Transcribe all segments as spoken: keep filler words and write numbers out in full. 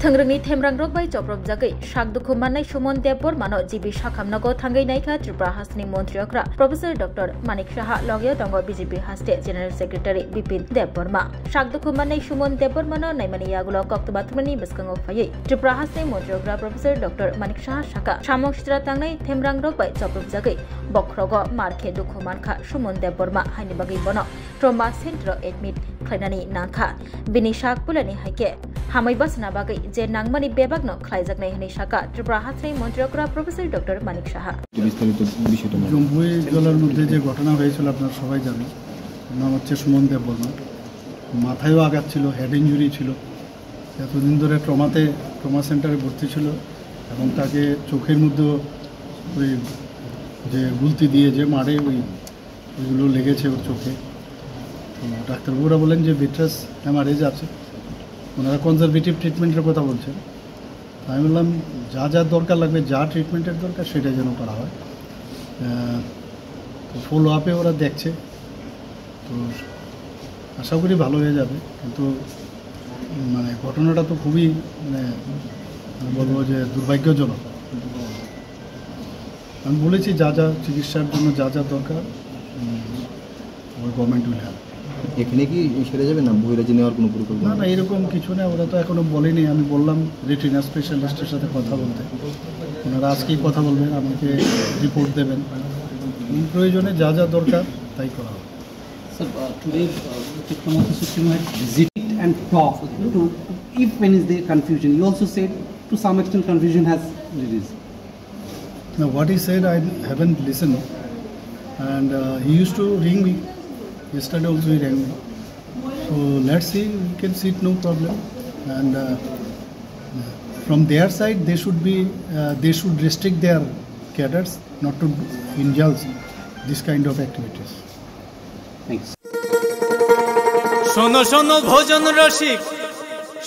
Thwngrwngni themrangrok bai chopropjagwi sak dukhu mannai Suman Debbarmano G B sakhamnogo thangwi naikha Tripura hasteni montri okra Professor Doctor Manik Saha, logeo tongo B J P haste General Secretary Bipin Debbarma. Sak dukhu mannai Suman Debbarmano naimani yagulo koktwma thumnani bwskango phaiwi Tripura hasteni montri okra Professor Doctor Manik Saha sakha, samung sitra tangnai themrangrok bai chopropjagwi bokhrogo mar khe dukhu mankha Suman Debbarma, haini bagwi bono trauma center-o admit khlainani nangkha. Bini sak puilani hai khe hamwi bachana bagwi je nangmani bebakno khlaijaknai hwnwi sakha Tripura hasteni montri okra Professor Doctor Manik Saha. বিস্তারিত বিষয়টা বলো। জম্পুই জেলার মধ্যে যে ঘটনা হয়েছিল আপনারা সবাই জানেন, নাম হচ্ছে সুমন দেববর্মা। মাথায়ও আঘাত ছিল, হেড ইনজুরি ছিল। এতদিন ধরে ট্রমাতে, ট্রমা সেন্টারে ভর্তি ছিল এবং তাকে চোখের মধ্যে ওই যে গুলতি দিয়ে যে মারে, ওই ওইগুলো লেগেছে ওর চোখে। তো ডাক্তারবাবুরা বলেন যে ভিট্রাস হেমারেজ আছে, ওনারা কনজারভেটিভ ট্রিটমেন্টের কথা বলছেন। তো আমি বললাম, যা যা দরকার লাগবে, যা ট্রিটমেন্টের দরকার, সেটা যেন করা হয়। আহ, তো ফলো আপে ওরা দেখছে, তো আশা করি ভালো হয়ে যাবে। কিন্তু উম, মানে ঘটনাটা তো খুবই, মানে, আমি বলবো যে দুর্ভাগ্যজনক। আমি বলেছি যা যা চিকিৎসার জন্য যা যা দরকার, উম, ওই গভর্নমেন্ট উইল হেল্প। এখানে কি সেরে যাবে না, বহিরাজ্যে নেওয়ার কোনো পরিকল্পনা? না, না, এরকম কিছু না, ওরা তো এখনো বলেনি। আমি বললাম রেটিনা স্পেশালিস্টের সাথে কথা বলতে, ওনারা আজকেই কথা বলবেন, আমাকে রিপোর্ট দেবেন। উম, প্রয়োজনে যা যা দরকার তাই করা হবে। Sir, uh, today, uh, Mister Pramod Supremo had visited and talked to, if when is there confusion. You also said to some extent confusion has reduced. Now, what he said, I haven't listened. And, uh, he used to ring me. Yesterday also he rang me. So let's see, we can sit, no problem. And, uh, from their side, they should be, uh, they should restrict their cadres not to indulge this kind of activities. Thanks. শোনো শোনো ভোজন রসিক,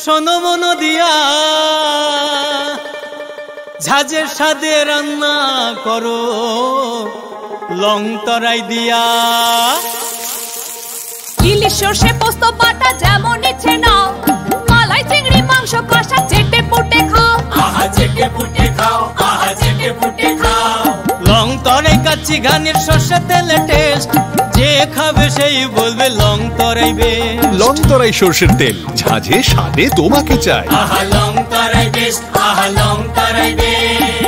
শোনো মন দিয়া, ঝাঁঝে স্বাদে রান্না করো লং তরাই দিয়া। ইলিশ সর্ষে পোস্ত বাটা যেমন ইচ্ছে নাও, মালাই চিংড়ি মাংস কষা চেটে পুটে খাও। আহা চেটে পুটে খাও, আহা চেটে পুটে খাও। লং তরাই কাচ্চি ঘানির সর্ষে তেলে টেস্ট, যে খাবে সেই বলবে লং তরাই বেস্ট। লং তরাই সর্ষের তেল, ঝাঁঝে স্বাদে তোমাকে চাই। আহা লং তরাই বেস্ট, আহা লং তরাই বেস্ট।